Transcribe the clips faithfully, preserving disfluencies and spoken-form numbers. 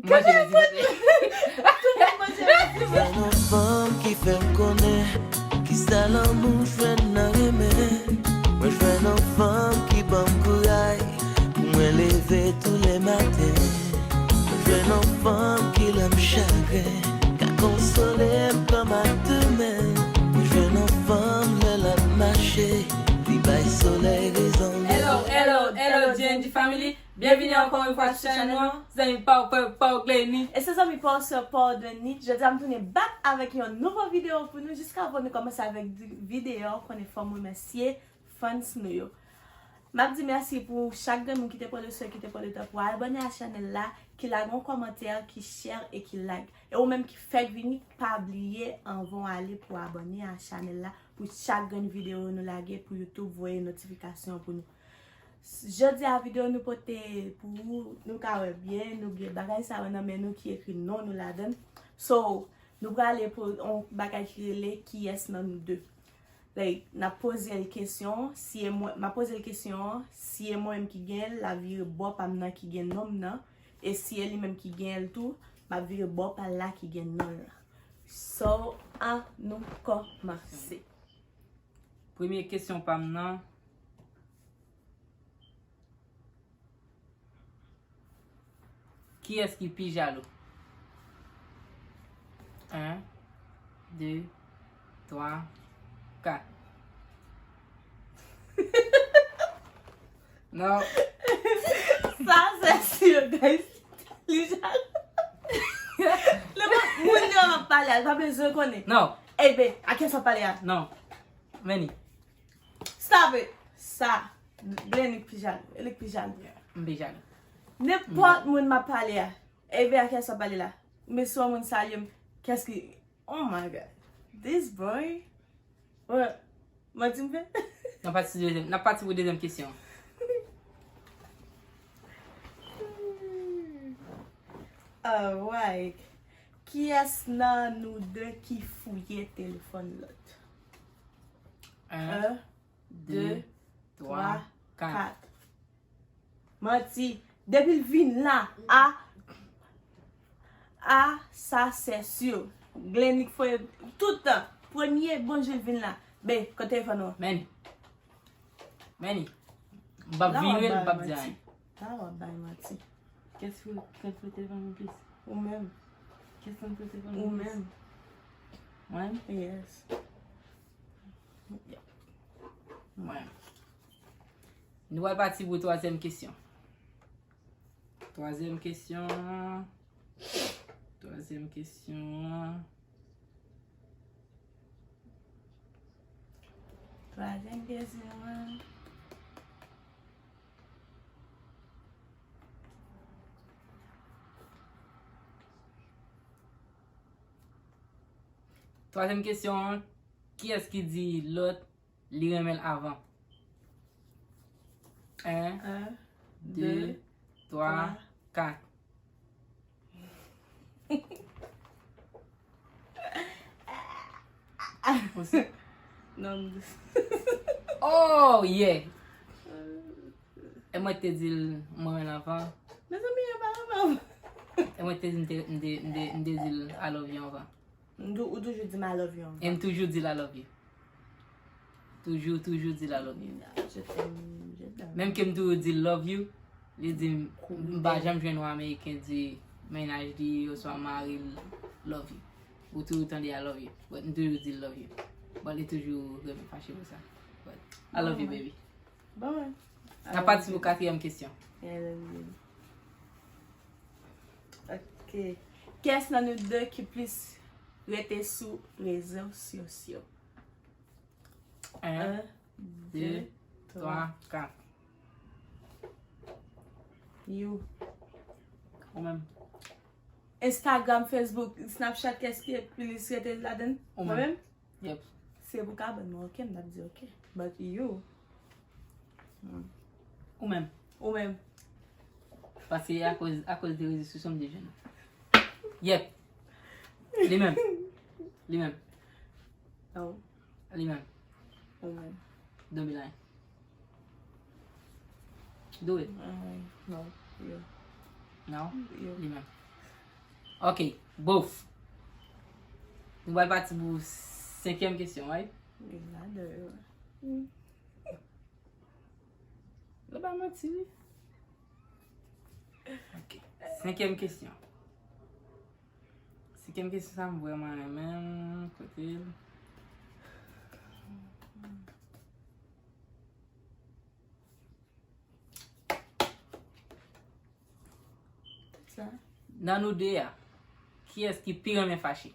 Manje nan ti kote. Tout moun manje nan ti kote. Jwenn yon fanm ki fè m konnen kisa lanmou jwenn nan renmen. Mwen jwenn yon fanm ki ban m kouraj pou mwen leve tou le maten. Mwen jwenn yon fanm ki lè m chagren ka konsole m kòm ak de men. Mwen jwenn yon fanm lè l ap mache, li bay solèy rezon. Hello, hello, hello, G N G family. Byenvini ankò yon fwa sou chanèl nou an. Zanmi pa w, pa w, pa w, Glenny. E se zanmi pa w, sè pa w, Dwenny. Jodi a m tounen back avèk yon nouvo videyo pou nou. Jiskavan nou kòmanse avèk di-, videyo, konnen fò m remèsye fans nou yo. M ap di mèsi pou chak grenn moun ki te pran le swen, ki te pran le tan pou abòne a chanèl la, ki lage yon kòmantè, ki share e ki like. E ou menm ki fèk vini, pa bliye anvan w ale pou abòne a chanèl la, pou chak grenn videyo nou lage, pou YouTube voye notifikasyon pou nou. Jodi a videyo nou pote pou ou, nou ka wè byen, nou gen bagay sa yo nan men nou ki ekri non nou ladan l. So, nou prale pou yon bagay ki rele kiyès nan nou de. Like, n ap poze l kesyon, si e mwen, m ap poze l kesyon an, si e mwen menm ki genyen l, l ap vire bò pa m nan ki gen non m nan, e si e li menm ki genyen l tou, m ap vire bò pa l la ki gen non l la. So, an nou kòmanse. Premye kesyon pa m nan. Kiyès ki pi jalou? En, de, twa, kat. Non. Sa se si, guys. Li jalou. Le moun, moun nan ap pale a, li pa bezwen konnen. Non. Ebe, a kiyès w ap pale a? Non. Meni. Stop it! Sa, Glenny k pi jalou. E li k pi jalou. M pi jalou. Nenpòt moun m ap pale a. Ebe, a kiyès w ap pale la? Men si yon moun salye m, kiyès ki, oh my God. This boy. Wè, manti m fè? N ap pati dezyèm, n ap pati pou dezyèm kesyon. Alright. Kiyès nan nou de ki fouye telefòn lòt? En, de, twa, kat. Manti. Depi l vin la, a, a, sa se si. Glenny k foye tout tan. Premye bonjou l vin la. Be, kote telefòn ou? Meni. Meni. M p ap vire l, m p ap di anyen. La w ap bay manti. Kiyès ki, kiyès ki foye telefòn mwen plis? Ou menm. Kiyès ki foye telefòn mwen plis? Ou menm. Mwen? Yes. Mwen. Nou pral pati pou twazyèm kesyon. Twazyèm kesyon an. Twazyèm kesyon an. Twazyèm kesyon an. Twazyèm kesyon an, kiyès ki di lòt li renmen l avan? En, de, twa, kat. Non, m... Oh, yeah! E mwen te di l mwen renmen l avan. Mezanmi, yo pa renmen w. E mwen te di m te, m te, m te, m te di l I love you avan. M tou-, ou toujou di m I love you avan. E m toujou di l I love you. Toujou, toujou di l I love you. Je t'aime, je t'aime. Menm ke m toujou di l love you, li di m, m pa janm jwenn yon Ameriken di mennaj li oswa mari l love you. Ou toujou tande I love you. But m toujou di l love you. But li toujou rete fache pou sa. But I love you, baby. Bon, mwen. N ap pati pou katriyèm kesyon. Ok. Kiyès nan nou de ki plis rete sou rezo sosyo? En, de, twa, kat. You. Ou menm. Instagram, Facebook, Snapchat, kiyès ki plis rete ladan l? Ou menm. Mwen menm? Yep. Se pou kabann mwen, ok, m t ap di ok. But you. Hmm. Ou menm. Ou menm. Paske akoz, akoz de rezo sosyo m te jwenn ou. Yep. Li menm. Li menm. Oh. Li menm. Ou menm. Don't be lying. Do it. Ah, non, yo. Non? Yo. Li menm. Ok, bof. Nou pral pati pou senkyèm kesyon, right? Li ladan yo. Li pa manti, wi. Ok. Senkyèm kesyon. Senkyèm kesyon sa m vrèman renmen. Kote l? Sa. Nan nou de a, kiyès ki pi renmen fache?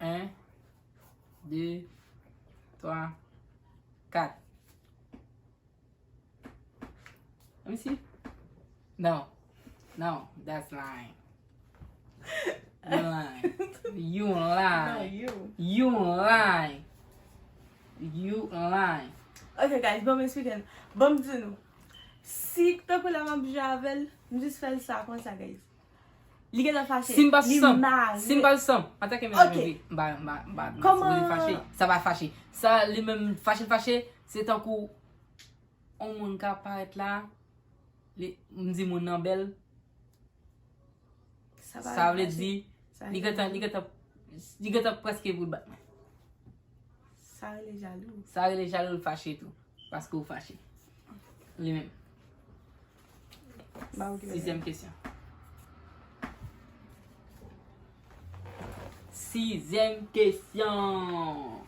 En, de, twa, kat. Let me see. No. No, that's lying. You lying. You lying. No, you. You lying. You lying. Ok, guys, ban m eksplike n. Ban m di nou. Si tankou lè m ap jwe avè l, m jis fè l sa konsa, guys. Li gentan fache. Si m pa sou san m, si m pa sou san m, antanke mezanmi, m pa, m pa, m pa, m pa sipoze fache. Sa pa fache. Sa, li menm, fache l fache, se tankou yon moun ka parèt la, li, m di moun nan bèl, sa vle di, li gentan, li gentan, li gentan prèske pou l bat mwen. Sa rele jalou. Sa rele jalou, l fache tou. Paske w fache. Li menm. Sizyèm kesyon. Sizyèm kesyon.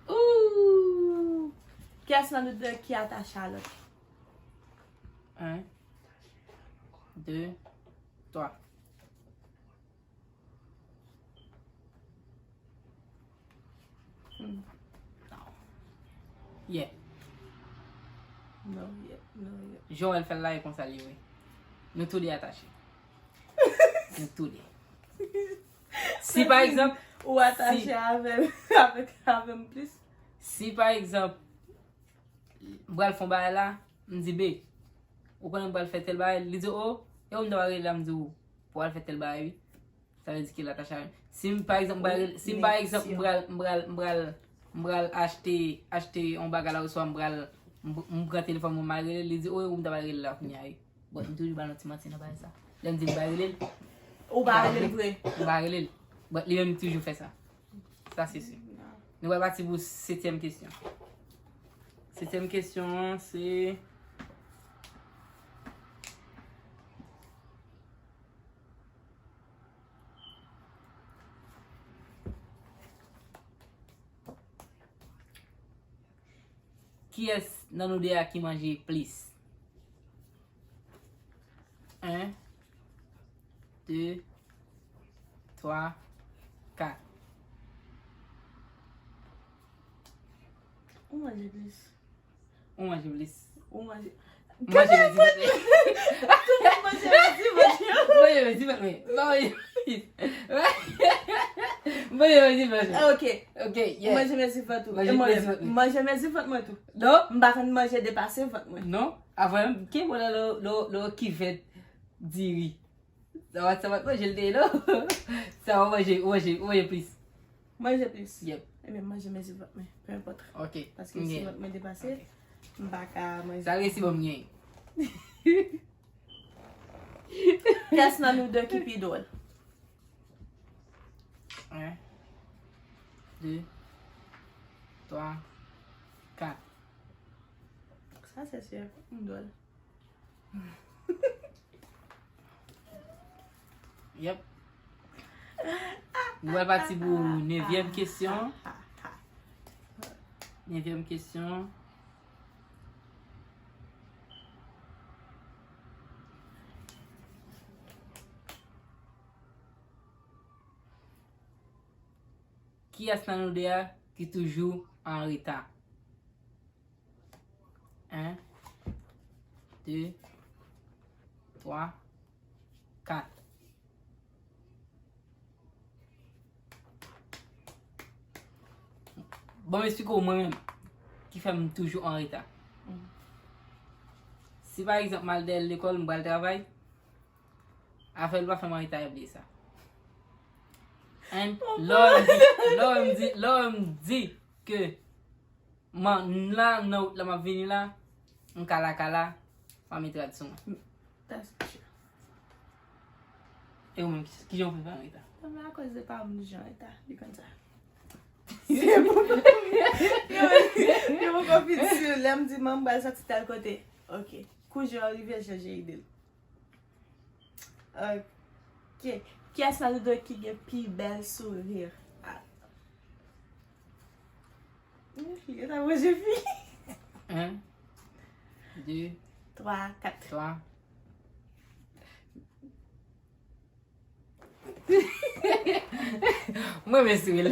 Ooh! Kiyès nan nou de ki atache a lòt? En, de, twa. Hmm. Non. Yeah. Non, yeah, non, yeah. Jan w wè l fè l la, e konsa l ye, wi. Nou tou de atache. Nou tou de. Si pa egzanp, ou atache avè m, avèk, avè m plis. Si pa egzanp, m pral fè yon bagay la, m di, "Be, ou konnen m pral fè tèl bagay?" Li di, "O, e ou m ta pral rele la?" M di, "Ou pral fè tèl bagay, wi." Sa vle di ke l atache avè m. Si m, pa egzanp, m pral, si m, pa egzanp, m pral, m pral, m pral, m pral achte, achte yon bagay la, oswa m pral, m, m pran telefòn mwen, m al rele l, li di, "O, e ou m ta pral rele la kounye a, wi." But m toujou ba l yon ti manti nan bagay sa. Lè m di m pa rele l, ou pa rele l vre. M pa rele l. But li menm toujou fè sa. Sa se si. Nou pral pati pou setyèm kesyon. Setyèm kesyon an se Kiyès nan nou de a ki manje plis? En, de, twa, kat. Ou manje plis. Ou manje plis. Ou manje. Manje mezi vant mwen. Manje mezi vant mwen. Manje mezi vant mwen. Manje mezi vant mwen. Ah, ok. Ok, yeah. Manje mezi vant ou. Manje mezi vant mwen. Manje mezi vant mwen tou. Non. M pa konn manje depase vant mwen. Non. Avan, ki mwen lè lè lè kivèt diri. Sa w, sa w manje l deyè non. Sa w manje, w manje, w manje plis. Manje plis. Yep. Ebyen, manje mezi vant mwen, peu importe. Ok. Paske si vant mwen depase, m pa ka manje. Sa resi ban m gen. Kiyès nan nou de ki pi dwòl? En, de, twa, kat. Sa se si, m dwòl. Yep. Nou pral pati pou nevyèm kesyon. Nevyèm kesyon. Kiyès nan nou de a ki toujou an reta? En, de, twa, kat. Bon, m eksplike w mwen menm ki fè m toujou an reta. Si pa egzanp m al dèyè lekòl, m pral travay, afè l pa fè m an reta, bliye sa. And lè m di, lè m di, lè m di ke Man, m la, nan wout la, m ap vini la, m kala kala, pa met rad sou mwen. That's true. E ou menm, ki, ki jan w fè pa an reta? Mwen akoz se pa moun jan reta, li konn sa. Se pou yo, yo poko fin si lè m di manman m pral soti tèl kote. Ok. Kou jan rive chanje ide l. Ok. Kiyès nan nou de ki gen pi bèl sourire? Ah. Wi, li ta manje fi. Un, deux, trois, quatre. Trois. Mwen men souri l.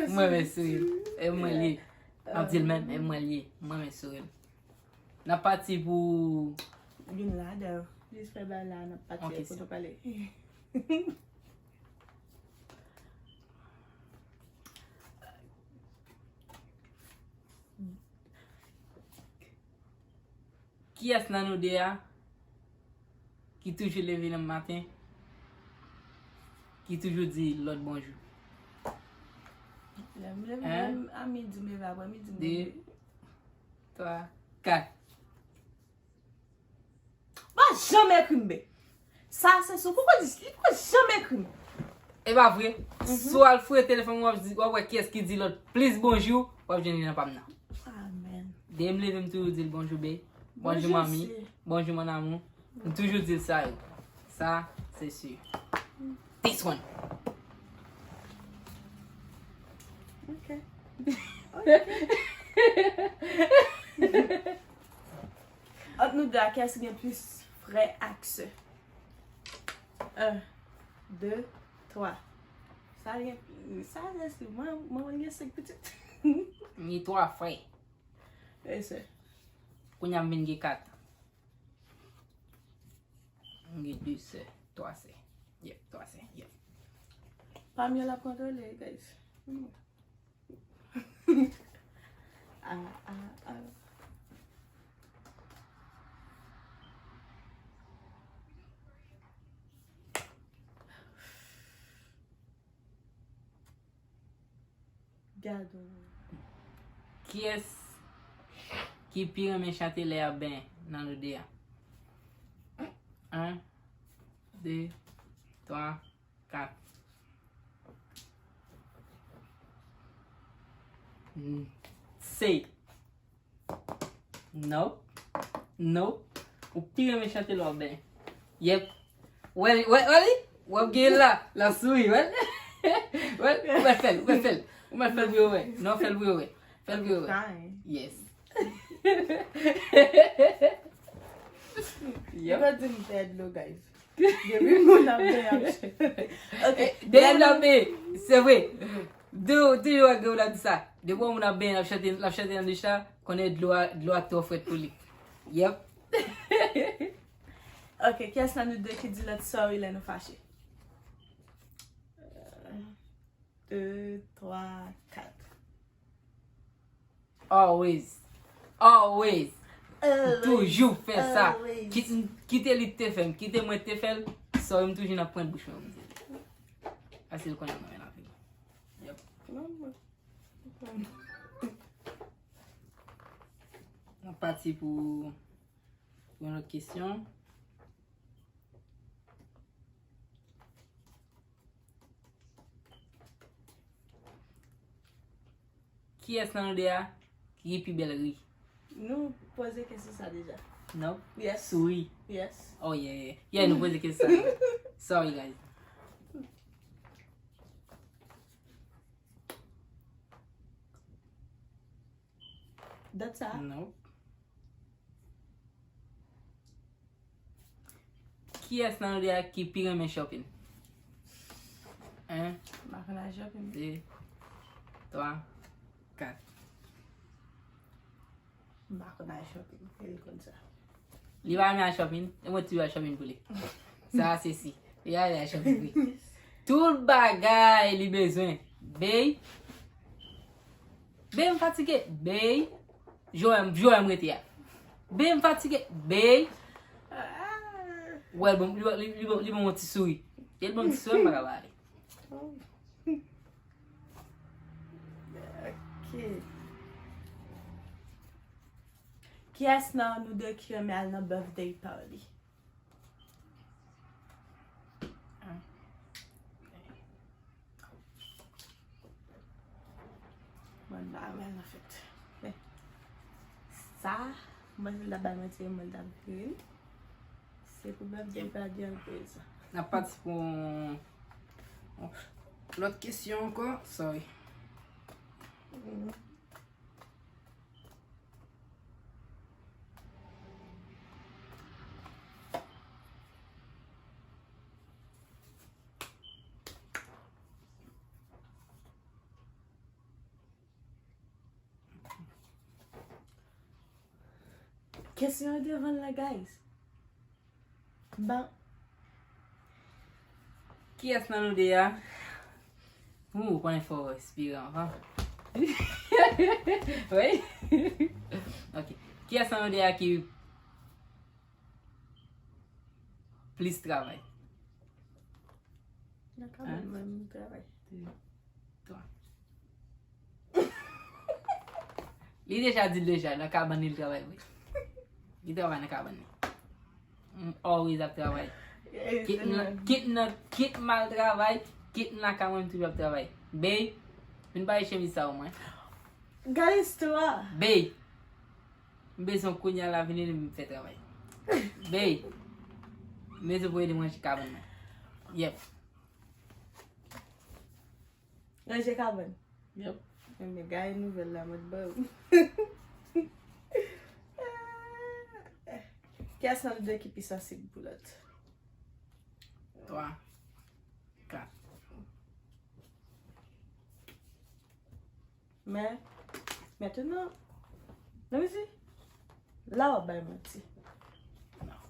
Mwen men souri l. E mwen li. M ap di l menm, e mwen li. Mwen men souri l. N ap pati pou youn ladan. Jis fè bagay la, n ap pati pou nou pale. Kiyès nan nou de a ki toujou leve nan maten, ki toujou di lòt bonjou? Lè m leve a midi, m leve apre midi, m leve. De, twa, kat. Pa janm ekri m, be. Sa se sou. Poko di, li poko janm ekri m. E pa vre? Si w al fouye telefòn, w ap di, w ap wè kiyès ki di lòt plis bonjou, w ap jwenn li nan pa m nan. Amen. Depi m leve, m toujou di l bonjou, be. Bonjou, manmi. Bonjou, mon amour. M toujou di l sa yo. Sa, se si. This one. Ok. Ok. Ant nou de a, kiyès ki gen plis frè ak sè? Un, deux, trois. Sa gen, sa se si mwen, mwen, mwen gen senk pitit. M gen twa frè. E sè. Kounye a m vin gen kat. M gen de sè, twa sè. Yep, twa sè, yep. Pam yo l ap kontwole, guys. Hmm. Ah, ah, ah. Gad on. Kiyès ki pi renmen chante lè y ap benyen nan nou de a? Un, deux, trois, quatre. Hmm. Say. Nope. Nope. Ou pi renmen chante lè w ap benyen. Yep. Wè li, wè, wè li? Wè w gen la, l ap souri, wè. Wè, ou mèt fè l, ou mèt fè l. Ou mèt fè l pou yo wè. Non, fè l pou yo wè. Fè l pou yo wè. Yes. Yep. Yo pa di m pè dlo, guys. Depi moun ap benyen, ap chante. Ok. Depi moun ap benyen, se vre. Toujou wè gen moun ap di sa. Depi yon moun ap benyen, l ap chante, l ap chante nan douch la, konnen dlo a, dlo a twò frèt pou li. Yep. Ok, kiyès nan nou de ki di lòt sorry lè nou fache? Un, deux, trois, quatre. Always. Always. Always. Toujou fè sa. Always. Kit-, kite li te fè m, kite mwen te fè l, sorry m toujou nan pwen bouch mwen, m di. Paske l konnen mwen renmen lavi. Yep. N ap pati pou, pou yon lòt kesyon. Kiyès nan nou de a ki pi bèl ri? Nou poze kesyon sa deja. Non? Yes. Souri. Yes. Oh, yeah, yeah. Yeah, nou poze kesyon sa. Sorry, guys. Dat sa? Non. Kiyès nan nou de a ki pi renmen shopping? Un. M pa konn al shopping. De, twa, kat. M pa konn al shopping, e li konn sa. Li pa renmen al shopping, e mwen toujou al shopping pou li. Sa se si. Li pa renmen al shopping pou li. Tout bagay li bezwen. Bay. Bay, m fatige. Bay. Jowè m, jowè m rete a. Bay, m fatige. Bay. Wè, bon, li, li, li, li ban m yon ti souri. Lè l ban m ti souri, m pa ka pale. Ok. Kiyès nan nou de ki renmen al nan birthday party? Men, sa, mwen se l t ap bay manti, mwen l t ap vire. Se pwoblèm de pa di anpil sa. N ap pati pou yon, yon lòt kesyon ankò. Sorry. Kesyon an devan l la, guys. Ban. Kiyès nan nou de a? Ou konnen fò w respire anvan. Wi. Ok. Kiyès nan nou de a ki plis travay? Nan kabann mwen, m travay. Twa. Li deja di l deja, nan kabann li l travay vre. Li travay nan kabann li. M always ap travay. Kit nan, kit nan, kit m al travay, kit m lakay mwen, m toujou ap travay. Bey, vin pale chemiz sa o mwen. Gade istwa. Bey, m bezwen kounye a la vini li m fè travay. Bey, m bezwen pou ede m ranje kabann mwen. Yep. Ranje kabann. Yep. Men gade nouvèl la, mwen t ban ou. Kiyès nan nou de ki pi sansib pou lòt? Twa. Kat. Men, mentnan, nan mezi, la w ap bay manti. Non.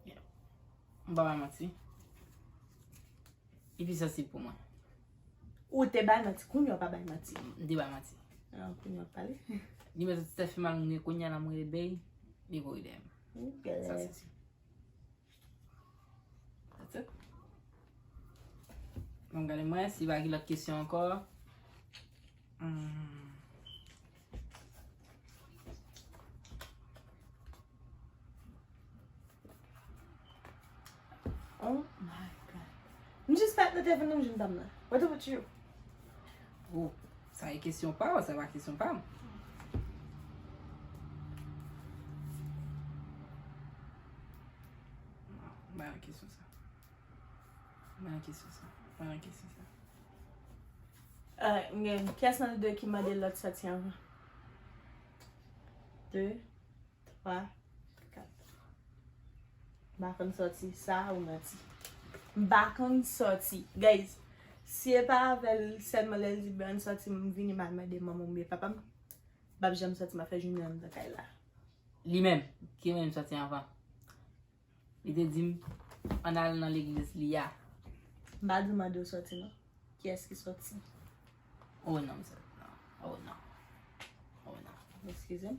Yeah. M pa bay manti. Li pi sansib pou mwen. Ou te bay manti, kounye a w pa bay manti. M te bay manti. Ah, kounye a w ap pale. Li mèt sot tèt fè mal, mwen kounye a la mwen rebèy, li kouri dèyè m. Sa se si. That's it. Bon, gade mwen, si pa gen lòt kesyon ankò. Hmm. Oh my God. M jis fèk nan telefòn nan, m jwenn dam nan. What about you? Oh, sa e kesyon pa w, sa pa kesyon pa m. Non, m pa nan kesyon sa. M pa nan kesyon sa. M pa nan kesyon sa. Alright, m gen kiyès nan nou de ki mande lòt sòti anvan? De, twa, kat. M pa konn sòti, sa ou manti. M pa konn sòti. Guys, si e pa avè l sèlman lè l di bèl sòti, m vini m al mande manman m oubyen papa m, m p ap janm sòti, m ap fè jounen an anndan kay la. Li menm, ki renmen m sòti anvan. Li te di m, ann al nan legliz li a. M pa di w mande w sòti non. Kiyès ki sòti? Oh non, m sòti non. Oh non. Oh non. Eskize m.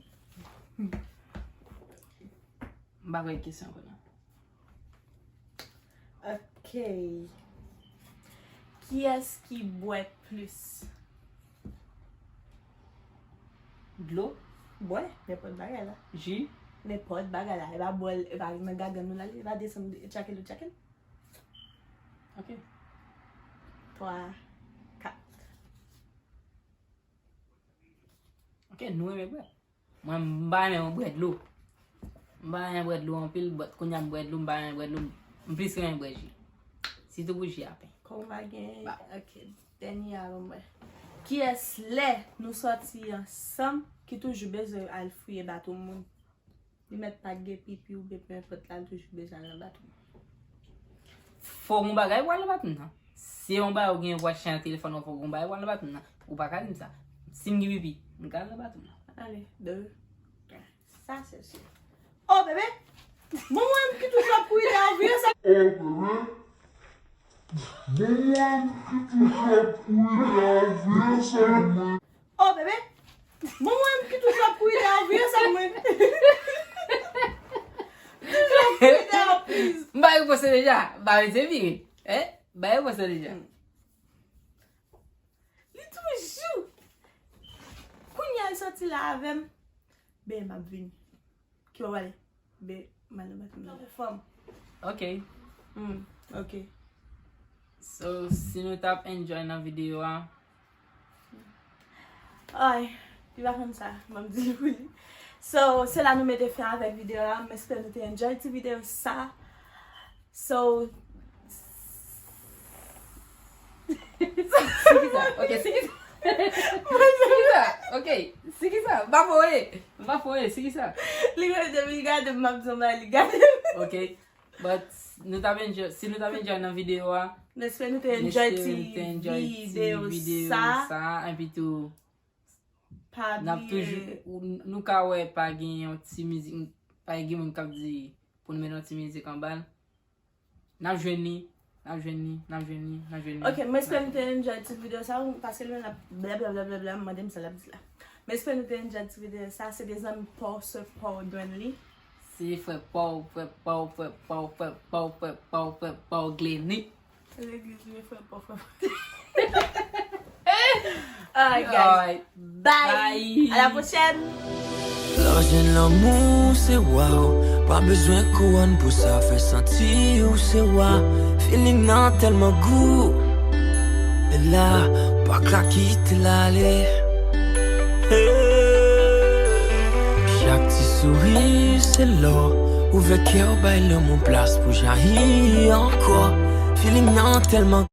M pa kwè kesyon ankò non. Ok. Kiyès ki bwè plis? Dlo? Bwè, nenpòt bagay la. Ji? Nenpòt bagay la. E pa bwè l, e pa nan gagann nou l ale, e pa desann tchakèl ou tchakèl. Ok. Twa, kat. Ok, nou renmen bwè. Mwen, m pa renmen bwè dlo. M pa renmen bwè dlo anpil, but kounye a m bwè dlo, m pa renmen bwè dlo, m plis renmen bwè ji. Sitou pou ji a pen. Kòm w pa gen, ok, dènye a ban m wè. Kiyès lè nou sòti ansanm ki toujou bezwen al fouye baton moun? Li mèt pa gen pipi oubyen peu importe la, li toujou bezwen al nan baton. Fò gon bagay pou al nan baton nan. Si yon bagay ou gen pou al chanje telefòn ou, fò gon bagay pou al nan baton nan. Ou pa ka di m sa. Si m gen pipi, m ka al nan baton nan. Ale, de. Sa se si. Oh bebe! Bon mwen ki toujou ap kouri dèyè w vire sa. Oh bebe! Bon mwen ki toujou ap kouri dèyè w vire sa mwen. Oh bebe! Bon mwen ki toujou ap kouri dèyè w vire sa mwen. Toujou ap kouri dèyè w, please. M ba yo poste deja. Ba yo se vire. Eh? Ba yo poste deja. Li toujou. Kounye a l sòti la avè m. Ben m ap vini. Ki w ap pale? Ben m al nan baton nan. Tankou fanm. Ok. Hmm, ok. So, si nou t ap enjoy nan videyo a, Ay, li pa konn sa, m ap di l pou li. So, se la nou mete fen avèk videyo a. M espere nou te enjoy ti videyo sa. So, Si ki sa? Ok, si ki sa? Si ki sa? Ok, si ki sa? M pa foye. M pa foye, si ki sa? Li menm depi l gade m, m ap di yon bagay, li gade m. Ok. But nou t ap enjoy, si nou t ap enjoy nan videyo a, M espere nou te enjoy ti nou te enjoy ti videyo videyo sa. Sa, epi tou, Pa n ap toujou, bliye. ou- nou ka wè pa gen yon ti mizik, pa gen moun k ap di pou nou met yon ti mizik anba l. N ap jwenn li, n ap jwenn li, n ap jwenn li, n ap jwenn li. Ok, m espere nou te enjoy ti videyo sa, paske li menm l ap blablabla, m mande m sa l ap di la. M espere nou te enjoy ti videyo sa, se de zanmi pa w, sè pa w, dwenn li. Se frè pa w, frè pa w, frè pa w, frè pa w, frè pa w, frè pa w, Glenny. Legliz, men frè pa w, frè pa w. Alright, guys. Alright. Bye. Bye. À la prochaine. Lè w jwenn lanmou se wa w, pa bezwen kouwòn pou sa, fè santi w se wa. Feeling nan tèlman gou, e la, pa ka kite l ale. Hey. Chak ti souri se lò, ouvè kè w, bay lanmou plas pou jayi ankò. Feeling nan tèlman